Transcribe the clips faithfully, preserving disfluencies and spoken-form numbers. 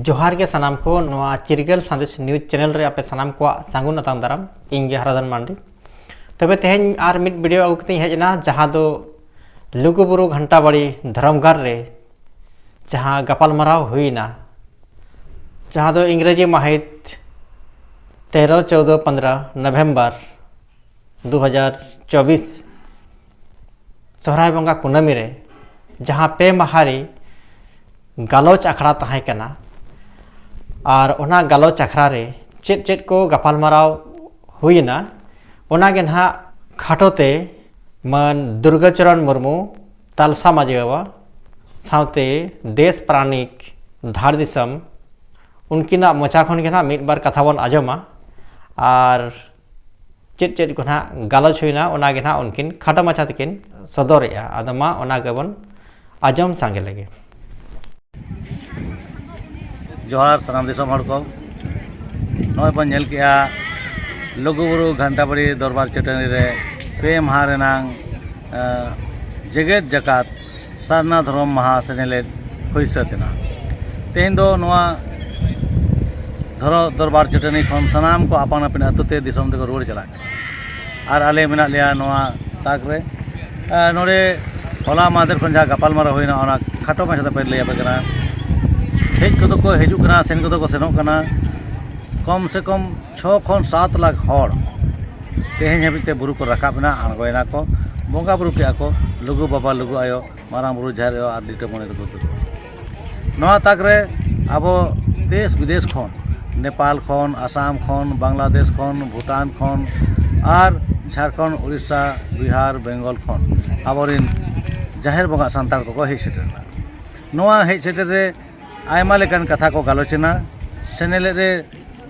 ᱡᱚᱦᱟᱨ ᱜᱮ ᱥᱟᱱᱟᱢ ᱠᱚ, ᱱᱚᱣᱟ ᱪᱤᱨᱜᱟᱹᱞ ᱥᱟᱸᱫᱮᱥ ᱱᱤᱭᱩᱡᱽ ᱪᱮᱱᱮᱞ ᱨᱮ ᱟᱯᱮ ᱥᱟᱱᱟᱢ ᱠᱚᱣᱟᱜ ᱥᱟᱹᱜᱩᱱ ᱟᱛᱟᱝ ᱫᱟᱨᱟᱢ᱾ ᱤᱧ ᱜᱮ ᱦᱟᱨᱟᱫᱷᱚᱱ ᱢᱟᱱᱰᱤ᱾ ᱛᱚᱵᱮ ᱛᱮᱦᱮᱧ ᱟᱨ ᱢᱤᱫ ᱵᱷᱤᱰᱤᱭᱳ ᱟᱹᱜᱩ ᱠᱟᱛᱮᱧ ᱦᱮᱡ ᱮᱱᱟ, ᱡᱟᱦᱟᱸ ᱫᱚ ᱞᱩᱜᱩᱵᱩᱨᱩ ᱜᱷᱟᱱᱴᱟ ᱵᱟᱲᱤ ᱫᱷᱚᱨᱚᱢ ᱜᱟᱲ ᱨᱮ ᱡᱟᱦᱟᱸ ᱜᱟᱯᱟᱞᱢᱟᱨᱟᱣ ᱦᱩᱭᱱᱟ, ᱡᱟᱦᱟᱸ ᱫᱚ ᱤᱝᱨᱮᱡᱤ ᱢᱟᱹᱦᱤᱛ ᱛᱮᱨᱚ, ᱪᱳᱣᱫᱚ, ᱯᱚᱱᱫᱽᱨᱚ ᱱᱚᱵᱷᱮᱢᱵᱚᱨ ᱫᱩ ᱦᱟᱡᱟᱨ ᱪᱚᱵᱵᱤᱥ ᱥᱚᱦᱨᱟᱭ ᱵᱚᱸᱜᱟ ᱠᱩᱱᱟᱹᱢᱤ ᱨᱮ ᱡᱟᱦᱟᱸ ᱯᱮ ᱢᱟᱦᱟ ᱨᱮ ᱜᱟᱞᱚᱪ ᱟᱠᱷᱲᱟ ᱛᱟᱦᱮᱸ ᱠᱟᱱᱟ, ᱟᱨ ᱚᱱᱟ ᱜᱟᱞᱚᱪ ᱟᱠᱷᱲᱟ ᱨᱮ ᱪᱮᱫ ᱪᱮᱫ ᱠᱚ ᱜᱟᱯᱟᱞᱢᱟᱨᱟᱣ ᱦᱩᱭᱮᱱᱟ, ᱚᱱᱟ ᱜᱮ ᱱᱟᱦᱟᱜ ᱠᱷᱟᱴᱚ ᱛᱮ ᱢᱟᱹᱱ ᱫᱩᱨᱜᱟᱪᱚᱨᱚᱱ ᱢᱩᱨᱢᱩ, ᱛᱟᱞᱥᱟ ᱢᱟᱹᱡᱷᱤ ᱵᱟᱵᱟ, ᱥᱟᱶᱛᱮ ᱫᱮᱥ ᱯᱟᱨᱟᱱᱤᱠ ᱫᱷᱟᱲ ᱫᱤᱥᱚᱢ, ᱩᱱᱠᱤᱱᱟᱜ ᱢᱚᱪᱟ ᱠᱷᱚᱱ ᱜᱮ ᱱᱟᱦᱟᱜ ᱢᱤᱫ ᱵᱟᱨ ᱠᱟᱛᱷᱟ ᱵᱚᱱ ᱟᱸᱡᱚᱢᱟ᱾ ᱟᱨ ᱪᱮᱫ ᱪᱮᱫ ᱠᱚ ᱱᱟᱦᱟᱜ ᱜᱟᱞᱚᱪ ᱦᱩᱭᱱᱟ, ᱚᱱᱟ ᱜᱮ ᱱᱟᱦᱟᱜ ᱩᱱᱠᱤᱱ ᱠᱷᱟᱴᱚ ᱢᱟᱪᱷᱟ ᱛᱮᱠᱤᱱ ᱥᱚᱫᱚᱨᱮᱜᱼᱟ᱾ ᱟᱫᱚ ᱢᱟ, ᱚᱱᱟ ᱜᱮᱵᱚᱱ ᱟᱸᱡᱚᱢ ᱥᱟᱸᱜᱮ ᱞᱮᱜᱮ᱾ ᱡᱚᱦᱟᱨ ᱥᱟᱱᱟᱢ ᱫᱤᱥᱚᱢ ᱦᱚᱲ ᱠᱚ᱾ ᱱᱚᱜᱼᱚᱭ ᱵᱚᱱ ᱧᱮᱞ ᱠᱮᱜᱼᱟ, ᱞᱩᱜᱩᱵᱩᱨᱩ ᱜᱷᱟᱱᱴᱟᱵᱟᱲᱤ ᱫᱚᱨᱵᱟᱨ ᱪᱟᱹᱴᱟᱹᱱᱤ ᱨᱮ ᱯᱮ ᱢᱟᱦᱟ ᱨᱮᱱᱟᱝ, ᱮ, ᱡᱮᱜᱮᱛ ᱡᱟᱠᱟᱛ ᱥᱟᱨᱱᱟ ᱫᱷᱚᱨᱚᱢ ᱢᱟᱦᱟ ᱥᱮᱱᱮᱞᱮᱫ ᱦᱩᱭ ᱥᱟᱹᱛ ᱮᱱᱟ᱾ ᱛᱮᱦᱮᱧ ᱫᱚ ᱱᱚᱣᱟ ᱫᱷᱚᱨᱚ-, ᱫᱚᱨᱵᱟᱨ ᱪᱟᱹᱴᱟᱹᱱᱤ ᱠᱷᱚᱱ ᱥᱟᱱᱟᱢ ᱠᱚ ᱟᱯᱟᱱ ᱟᱹᱯᱤᱱ ᱟᱹᱛᱩ ᱛᱮ ᱫᱤᱥᱚᱢ ᱛᱮᱠᱚ ᱨᱩᱣᱟᱹᱲ ᱪᱟᱞᱟᱜ ᱠᱟᱱᱟ᱾ ᱟᱨ ᱟᱞᱮ ᱢᱮᱱᱟᱜ ᱞᱮᱭᱟ ᱱᱚᱣᱟ ᱛᱟᱠ ᱨᱮ᱾ ᱮ, ᱱᱚᱰᱮ ᱦᱚᱞᱟ ᱢᱟᱦᱫᱮᱨ ᱠᱷᱚᱱ ᱡᱟᱦᱟᱸ ᱜᱟᱯᱟᱞᱢᱟᱨᱟᱣ ᱦᱩᱭᱱᱟ, ᱚᱱᱟ ᱠᱷᱟᱴᱚ ᱢᱟᱪᱷᱟ ᱛᱮ ᱞᱟᱹᱭ ᱟᱯᱮ ᱠᱟᱱᱟ᱾ ᱦᱮᱡ ᱠᱚᱫᱚ ᱠᱚ ᱦᱤᱡᱩᱜ ᱠᱟᱱᱟ, ᱥᱮᱱ ᱠᱚᱫᱚ ᱠᱚ ᱥᱮᱱᱚᱜ ᱠᱟᱱᱟ᱾ ᱠᱚᱢ ᱥᱮ ᱠᱚᱢ ᱪᱷᱚ ᱠᱷᱚᱱ ᱥᱟᱛ ᱞᱟᱠᱷ ᱦᱚᱲ ᱛᱮᱦᱮᱧ ᱦᱟᱹᱵᱤᱡ ᱛᱮ ᱵᱩᱨᱩ ᱠᱚ ᱨᱟᱠᱟᱵ ᱮᱱᱟ, ᱟᱬᱜᱚᱭᱮᱱᱟ ᱠᱚ, ᱵᱚᱸᱜᱟ ᱵᱩᱨᱩ ᱠᱮᱜᱼᱟ ᱠᱚ, ᱞᱩᱜᱩ ᱵᱟᱵᱟ, ᱞᱩᱜᱩ ᱟᱭᱳ, ᱢᱟᱨᱟᱝ ᱵᱩᱨᱩ, ᱡᱟᱦᱮᱨ ᱟᱭᱳ ᱟᱨ ᱞᱤᱴᱟᱹ ᱢᱚᱬᱮ ᱛᱟᱠᱚ ᱠᱚ᱾ ᱱᱚᱣᱟ ᱛᱟᱠ ᱨᱮ ᱟᱵᱚ ᱫᱮᱥ ᱵᱤᱫᱮᱥ ᱠᱷᱚᱱ, ᱱᱮᱯᱟᱞ ᱠᱷᱚᱱ, ᱟᱥᱟᱢ ᱠᱷᱚᱱ, ᱵᱟᱝᱞᱟᱫᱮᱥ ᱠᱷᱚᱱ, ᱵᱷᱩᱴᱟᱱ ᱠᱷᱚᱱ ᱟᱨ ᱡᱷᱟᱲᱠᱷᱚᱸᱰ, ᱩᱲᱤᱥᱥᱟ, ᱵᱤᱦᱟᱨ, ᱵᱮᱝᱜᱚᱞ ᱠᱷᱚᱱ ᱟᱵᱚᱨᱮᱱ ᱡᱟᱦᱮᱨ ᱵᱚᱸᱜᱟ ᱥᱟᱱᱛᱟᱲ ᱠᱚᱠᱚ ᱦᱮᱡ ᱥᱮᱴᱮᱨ ᱮᱱᱟ᱾ ᱱᱚᱣᱟ ᱦᱮᱡ ᱥᱮᱴᱮᱨ ᱨᱮ ᱟᱭᱢᱟ ᱞᱮᱠᱟᱱ ᱠᱟᱛᱷᱟ ᱠᱚ ᱜᱟᱞᱚᱪ ᱮᱱᱟ᱾ ᱥᱮᱱᱮᱞᱮᱫ ᱨᱮ,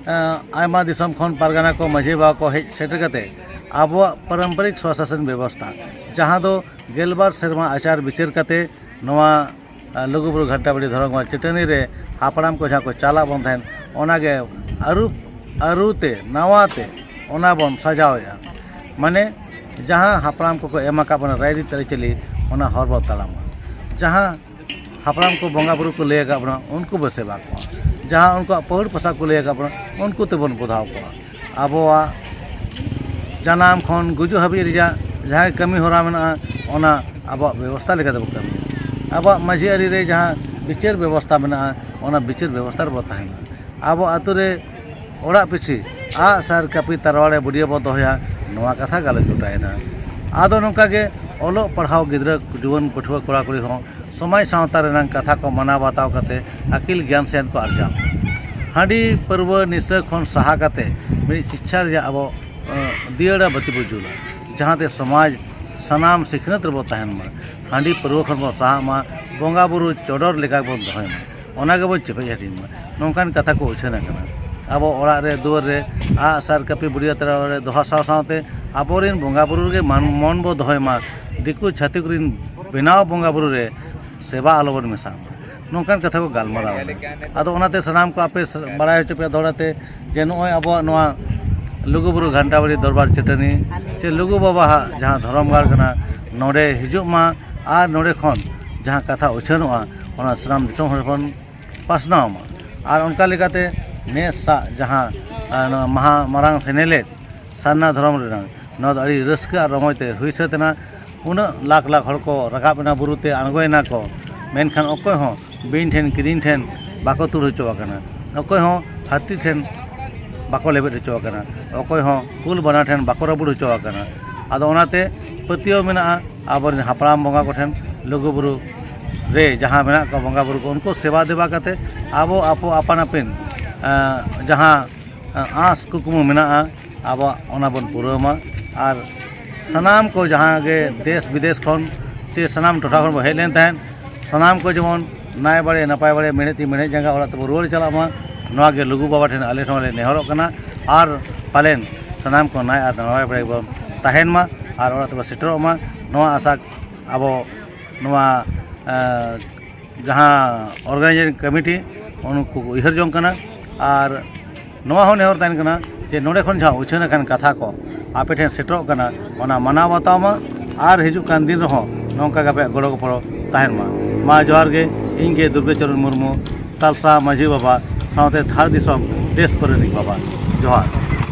ᱮᱸ, ᱟᱭᱢᱟ ᱫᱤᱥᱚᱢ ᱠᱷᱚᱱ ᱯᱟᱨᱜᱟᱱᱟ ᱠᱚ, ᱢᱟᱹᱡᱷᱤ ᱵᱟᱵᱟ ᱠᱚ ᱦᱮᱡ ᱥᱮᱴᱮᱨ ᱠᱟᱛᱮ ᱟᱵᱚᱣᱟᱜ ᱯᱟᱨᱚᱢᱯᱚᱨᱤᱠ ᱥᱚᱥᱟᱥᱚᱱ ᱵᱮᱵᱚᱥᱛᱷᱟ, ᱡᱟᱦᱟᱸ ᱫᱚ ᱜᱮᱞᱵᱟᱨ ᱥᱮᱨᱢᱟ ᱟᱪᱟᱨ ᱵᱤᱪᱟᱹᱨ ᱠᱟᱛᱮ ᱱᱚᱣᱟ, ᱮᱸ, ᱞᱩᱜᱩᱵᱩᱨᱩ ᱜᱷᱟᱱᱴᱟ ᱵᱟᱲᱤ ᱫᱷᱚᱨᱚᱢ ᱜᱟᱲ ᱪᱟᱹᱴᱟᱹᱱᱤ ᱨᱮ ᱦᱟᱯᱲᱟᱢ ᱠᱚ ᱡᱟᱦᱟᱸ ᱠᱚ ᱪᱟᱞᱟᱜ ᱵᱚᱱ ᱛᱟᱦᱮᱸᱱ, ᱚᱱᱟᱜᱮ ᱟᱹᱨᱩ, ᱟᱹᱨᱩ ᱛᱮ, ᱱᱟᱣᱟ ᱛᱮ ᱚᱱᱟ ᱵᱚᱱ ᱥᱟᱡᱟᱣᱮᱫᱼᱟ᱾ ᱢᱟᱱᱮ ᱡᱟᱦᱟᱸ ᱦᱟᱯᱲᱟᱢ ᱠᱚᱠᱚ ᱮᱢ ᱟᱠᱟᱫ ᱵᱚᱱᱟ ᱨᱟᱭᱨᱤᱛ ᱟᱹᱨᱤᱪᱟᱹᱞᱤ, ᱚᱱᱟ ᱦᱚᱨ ᱵᱚᱱ ᱛᱟᱲᱟᱢᱟ᱾ ᱡᱟᱦᱟᱸ ᱦᱟᱯᱲᱟᱢ ᱠᱚ ᱵᱚᱸᱜᱟ ᱵᱩᱨᱩ ᱠᱚ ᱞᱟᱹᱭ ᱟᱠᱟᱫ ᱵᱚᱱᱟ, ᱩᱱᱠᱩ ᱵᱚ ᱥᱮᱵᱟ ᱠᱚᱣᱟ᱾ ᱡᱟᱦᱟᱸ ᱩᱱᱠᱩᱣᱟᱜ ᱯᱟᱹᱦᱩᱲ ᱯᱚᱥᱟᱜ ᱠᱚ ᱞᱟᱹᱭ ᱟᱠᱟᱫ ᱵᱚᱱᱟ, ᱩᱱᱠᱩ ᱛᱮᱵᱚᱱ ᱵᱚᱫᱷᱟᱣ ᱠᱚᱣᱟ᱾ ᱟᱵᱚᱣᱟᱜ ᱡᱟᱱᱟᱢ ᱠᱷᱚᱱ ᱜᱩᱡᱩᱜ ᱦᱟᱹᱵᱤᱡ ᱨᱮᱭᱟᱜ ᱡᱟᱦᱟᱸ ᱠᱟᱹᱢᱤ ᱦᱚᱨᱟ ᱢᱮᱱᱟᱜᱼᱟ, ᱚᱱᱟ ᱟᱵᱚᱣᱟᱜ ᱵᱮᱵᱚᱥᱛᱷᱟ ᱞᱮᱠᱟ ᱛᱮᱵᱚ ᱠᱟᱹᱢᱤᱭᱟ᱾ ᱟᱵᱚᱣᱟᱜ ᱢᱟᱹᱡᱷᱤ ᱟᱹᱨᱤ ᱨᱮ ᱡᱟᱦᱟᱸ ᱵᱤᱪᱟᱹᱨ ᱵᱮᱵᱚᱥᱛᱷᱟ ᱢᱮᱱᱟᱜᱼᱟ, ᱚᱱᱟ ᱵᱤᱪᱟᱹᱨ ᱵᱮᱵᱚᱥᱛᱷᱟ ᱨᱮᱵᱚ ᱛᱟᱦᱮᱱᱟ᱾ ᱟᱵᱚ ᱟᱛᱳ ᱨᱮ ᱚᱲᱟᱜ ᱯᱤᱪᱷᱤ ᱟᱜ ᱥᱟᱨ ᱠᱟᱹᱯᱤ ᱛᱟᱨᱣᱟᱲᱮ ᱵᱩᱰᱤᱭᱟᱹ ᱵᱚ ᱫᱚᱦᱚᱭᱟ, ᱱᱚᱣᱟ ᱠᱟᱛᱷᱟ ᱜᱟᱞᱚᱪ ᱜᱚᱴᱟᱭᱮᱱᱟ᱾ ᱟᱫᱚ ᱱᱚᱝᱠᱟ ᱜᱮ ᱚᱞᱚᱜ ᱯᱟᱲᱦᱟᱣ ᱜᱤᱫᱽᱨᱟᱹ, ᱡᱩᱣᱟᱹᱱ ᱯᱟᱹᱴᱷᱩᱣᱟᱹ ᱠᱚᱲᱟ ᱠᱩᱲᱤ ᱦᱚᱸ ᱥᱚᱢᱟᱡᱽ ᱥᱟᱶᱛᱟ ᱨᱮᱱᱟᱜ ᱠᱟᱛᱷᱟ ᱠᱚ ᱢᱟᱱᱟᱣ ᱵᱟᱛᱟᱣ ᱠᱟᱛᱮ ᱟᱹᱠᱤᱞ ᱜᱮᱭᱟᱱ ᱥᱮᱱ ᱠᱚ ᱟᱨᱡᱟᱣ᱾ ᱦᱟᱺᱰᱤ ᱯᱟᱹᱨᱣᱟᱹ ᱱᱤᱥᱟᱹ ᱠᱷᱚᱱ ᱥᱟᱦᱟ ᱠᱟᱛᱮ ᱢᱤᱫ ᱥᱤᱠᱪᱷᱟ ᱨᱮᱭᱟᱜ ᱟᱵᱚ, ᱟᱸ, ᱫᱤᱭᱟᱹᱲᱟ ᱵᱟᱹᱛᱤ ᱵᱚ ᱡᱩᱞᱟ, ᱡᱟᱦᱟᱸᱛᱮ ᱥᱚᱢᱟᱡᱽ ᱥᱟᱱᱟᱢ ᱥᱤᱠᱷᱱᱟᱹᱛ ᱨᱮᱵᱚ ᱛᱟᱦᱮᱱ ᱢᱟ᱾ ᱦᱟᱺᱰᱤ ᱯᱟᱹᱨᱣᱟᱹ ᱠᱷᱚᱱ ᱵᱚᱱ ᱥᱟᱦᱟᱜ ᱢᱟ, ᱵᱚᱸᱜᱟ ᱵᱩᱨᱩ ᱪᱚᱰᱚᱨ ᱞᱮᱠᱟ ᱵᱚᱱ ᱫᱚᱦᱚᱭ ᱢᱟ, ᱚᱱᱟ ᱜᱮᱵᱚᱱ ᱪᱮᱯᱮᱡ ᱦᱟᱹᱴᱤᱧ ᱢᱟ᱾ ᱱᱚᱝᱠᱟᱱ ᱠᱟᱛᱷᱟ ᱠᱚ ᱩᱪᱷᱟᱹᱱ ᱟᱠᱟᱱᱟ᱾ ᱟᱵᱚ ᱚᱲᱟᱜ ᱨᱮ ᱫᱩᱣᱟᱹᱨ ᱨᱮ ᱟᱜ ᱥᱟᱨ ᱠᱟᱹᱯᱤ ᱵᱩᱰᱤᱭᱟᱹ ᱛᱟᱨᱣᱟᱲᱮ ᱨᱮ ᱫᱚᱦᱚ ᱥᱟᱶ ᱥᱟᱶᱛᱮ ᱟᱵᱚᱨᱮᱱ ᱵᱚᱸᱜᱟ ᱵᱩᱨᱩ ᱨᱮᱜᱮ ᱢᱟᱱ ᱢᱚᱱ ᱵᱚ ᱫᱚᱦᱚᱭ ᱢᱟ᱾ ᱫᱤᱠᱩ ᱪᱷᱟᱹᱛᱤᱠ ᱨᱮᱱ ᱵᱮᱱᱟᱣ ᱵᱚᱸᱜᱟ ᱵᱩᱨᱩ ᱨᱮ ᱥᱮᱵᱟ ᱟᱞᱚᱵᱚᱱ ᱢᱮᱥᱟᱜ ᱢᱟ, ᱱᱚᱝᱠᱟᱱ ᱠᱟᱛᱷᱟ ᱠᱚ ᱜᱟᱞᱢᱟᱨᱟᱣ ᱮᱱᱟ᱾ ᱟᱫᱚ ᱚᱱᱟᱛᱮ ᱥᱟᱱᱟᱢ ᱠᱚ ᱟᱯᱮ ᱵᱟᱲᱟᱭ ᱦᱚᱪᱚ ᱯᱮ ᱫᱚᱦᱲᱟ ᱛᱮ ᱡᱮ ᱱᱚᱜᱼᱚᱭ ᱟᱵᱚᱣᱟᱜ ᱱᱚᱣᱟ ᱞᱩᱜᱩᱵᱩᱨᱩ ᱜᱷᱟᱱᱴᱟᱵᱟᱲᱤ ᱫᱚᱨᱵᱟᱨ ᱪᱟᱹᱴᱟᱹᱱᱤ ᱪᱮ ᱞᱩᱜᱩ ᱵᱟᱵᱟᱣᱟᱜ ᱡᱟᱦᱟᱸ ᱫᱷᱚᱨᱚᱢ ᱜᱟᱲ ᱠᱟᱱᱟ, ᱱᱚᱰᱮ ᱦᱤᱡᱩᱜ ᱢᱟ ᱟᱨ ᱱᱚᱰᱮ ᱠᱷᱚᱱ ᱡᱟᱦᱟᱸ ᱠᱟᱛᱷᱟ ᱩᱪᱷᱟᱹᱱᱚᱜᱼᱟ, ᱚᱱᱟ ᱥᱟᱱᱟᱢ ᱫᱤᱥᱚᱢ ᱦᱚᱲ ᱵᱚᱱ ᱯᱟᱥᱱᱟᱣ ᱢᱟ᱾ ᱟᱨ ᱚᱱᱠᱟ ᱞᱮᱠᱟᱛᱮ ᱱᱮᱥ ᱥᱟᱜ ᱡᱟᱦᱟᱸ, ᱟᱨ ᱱᱚᱣᱟ ᱢᱟᱦᱟ ᱢᱟᱨᱟᱝ ᱥᱮᱱᱮᱞᱮᱫ ᱥᱟᱨᱱᱟ ᱫᱷᱚᱨᱚᱢ ᱨᱮᱱᱟᱜ, ᱱᱚᱣᱟ ᱫᱚ ᱟᱹᱰᱤ ᱨᱟᱹᱥᱠᱟᱹ ᱟᱨ ᱨᱚᱢᱚᱡᱽ ᱛᱮ ᱦᱩᱭ ᱥᱟᱹᱛ ᱮᱱᱟ᱾ ᱩᱱᱟᱹᱜ ᱞᱟᱠᱷ ᱞᱟᱠᱷ ᱦᱚᱲ ᱠᱚ ᱨᱟᱠᱟᱵ ᱮᱱᱟ ᱵᱩᱨᱩ ᱛᱮ, ᱟᱬᱜᱚᱭᱮᱱᱟ ᱠᱚ, ᱢᱮᱱᱠᱷᱟᱱ ᱚᱠᱚᱭ ᱦᱚᱸ ᱵᱤᱧ ᱴᱷᱮᱱ ᱠᱤᱫᱤᱧ ᱴᱷᱮᱱ ᱵᱟᱠᱚ ᱛᱩᱲ ᱦᱚᱪᱚ ᱟᱠᱟᱱᱟ, ᱚᱠᱚᱭ ᱦᱚᱸ ᱦᱟᱹᱛᱤ ᱴᱷᱮᱱ ᱵᱟᱠᱚ ᱞᱮᱵᱮᱫ ᱦᱚᱪᱚ ᱟᱠᱟᱱᱟ, ᱚᱠᱚᱭ ᱦᱚᱸ ᱠᱩᱞ ᱵᱟᱱᱟ ᱴᱷᱮᱱ ᱵᱟᱠᱚ ᱨᱟᱹᱯᱩᱫ ᱦᱚᱪᱚ ᱟᱠᱟᱱᱟ᱾ ᱟᱫᱚ ᱚᱱᱟᱛᱮ ᱯᱟᱹᱛᱭᱟᱹᱣ ᱢᱮᱱᱟᱜᱼᱟ ᱟᱵᱚᱨᱮᱱ ᱦᱟᱯᱲᱟᱢ ᱵᱚᱸᱜᱟ ᱠᱚᱴᱷᱮᱱ, ᱞᱩᱜᱩᱵᱩᱨᱩ ᱨᱮ ᱡᱟᱦᱟᱸ ᱢᱮᱱᱟᱜ ᱠᱚᱣᱟ ᱵᱚᱸᱜᱟ ᱵᱩᱨᱩ ᱠᱚ, ᱩᱱᱠᱩ ᱥᱮᱵᱟ ᱫᱮᱵᱟ ᱠᱟᱛᱮ ᱟᱵᱚ ᱟᱯᱚ ᱟᱯᱟᱱ ᱟᱹᱯᱤᱱ, ᱮᱸ, ᱡᱟᱦᱟᱸ, ᱮᱸ, ᱟᱸᱥ ᱠᱩᱠᱢᱩ ᱢᱮᱱᱟᱜᱼᱟ, ᱟᱵᱚᱣᱟᱜ ᱚᱱᱟ ᱵᱚᱱ ᱯᱩᱨᱟᱹᱣ ᱢᱟ᱾ ᱟᱨ ᱥᱟᱱᱟᱢ ᱠᱚ ᱡᱟᱦᱟᱸ ᱜᱮ ᱫᱮᱥ ᱵᱤᱫᱮᱥ ᱠᱷᱚᱱ ᱥᱮ ᱥᱟᱱᱟᱢ ᱴᱚᱴᱷᱟ ᱠᱷᱚᱱ ᱵᱚᱱ ᱦᱮᱡ ᱞᱮᱱ ᱛᱟᱦᱮᱸᱫ, ᱥᱟᱱᱟᱢ ᱠᱚ ᱡᱮᱢᱚᱱ ᱱᱟᱭ ᱵᱟᱲᱮ ᱱᱟᱯᱟᱭ ᱵᱟᱲᱮ ᱢᱮᱬᱦᱮᱫ ᱛᱤ ᱢᱮᱬᱦᱮᱫ ᱡᱟᱸᱜᱟ ᱚᱲᱟᱜ ᱛᱮᱵᱚ ᱨᱩᱣᱟᱹᱲ ᱪᱟᱞᱟᱜ ᱢᱟ, ᱱᱚᱣᱟ ᱜᱮ ᱞᱩᱜᱩ ᱵᱟᱵᱟ ᱴᱷᱮᱱ ᱟᱞᱮ ᱦᱚᱸ ᱞᱮ ᱱᱮᱦᱚᱨᱚᱜ ᱠᱟᱱᱟ᱾ ᱟᱨ ᱯᱟᱞᱮᱱ ᱥᱟᱱᱟᱢ ᱠᱚ ᱱᱟᱭ ᱟᱨ ᱱᱟᱯᱟᱭ ᱵᱟᱲᱮ ᱵᱚᱱ ᱛᱟᱦᱮᱱ ᱢᱟ ᱟᱨ ᱚᱲᱟᱜ ᱛᱮᱵᱚ ᱥᱮᱴᱮᱨᱚᱜ ᱢᱟ, ᱱᱚᱣᱟ ᱟᱥᱟ ᱟᱵᱚ ᱱᱚᱣᱟ, ᱮᱸ, ᱡᱟᱦᱟᱸ organizing committee, ᱩᱱᱠᱩ ᱠᱚ ᱩᱭᱦᱟᱹᱨ ᱡᱚᱝ ᱠᱟᱱᱟ᱾ ᱟᱨ ᱱᱚᱣᱟ ᱦᱚᱸ ᱱᱮᱦᱚᱨ ᱛᱟᱦᱮᱱ ᱠᱟᱱᱟ ᱡᱮ ᱱᱚᱰᱮ ᱠᱷᱚᱱ ᱡᱟᱦᱟᱸ ᱩᱪᱷᱟᱹᱱ ᱟᱠᱟᱱ ᱠᱟᱛᱷᱟ ᱠᱚ ᱟᱯᱮ ᱴᱷᱮᱱ ᱥᱮᱴᱮᱨᱚᱜ ᱠᱟᱱᱟ, ᱚᱱᱟ ᱢᱟᱱᱟᱣ ᱵᱟᱛᱟᱣ ᱢᱟ᱾ ᱟᱨ ᱦᱤᱡᱩᱜ ᱠᱟᱱ ᱫᱤᱱ ᱨᱮᱦᱚᱸ ᱱᱚᱝᱠᱟ ᱜᱮ ᱟᱯᱮᱭᱟᱜ ᱜᱚᱲᱚ ᱜᱚᱯᱚᱲᱚ ᱛᱟᱦᱮᱱ ᱢᱟ᱾ ᱢᱟ ᱡᱚᱦᱟᱨ ᱜᱮ, ᱤᱧ ᱜᱮ ᱫᱩᱨᱜᱟᱹ ᱪᱚᱨᱚᱱ ᱢᱩᱨᱢᱩ, ᱛᱟᱞᱥᱟ ᱢᱟᱹᱡᱷᱤ ᱵᱟᱵᱟ, ᱥᱟᱶᱛᱮ ᱫᱷᱟᱲ ᱫᱤᱥᱚᱢ ᱫᱮᱥ ᱯᱟᱹᱨᱤ ᱨᱤᱱ ᱵᱟᱵᱟ, ᱡᱚᱦᱟᱨ᱾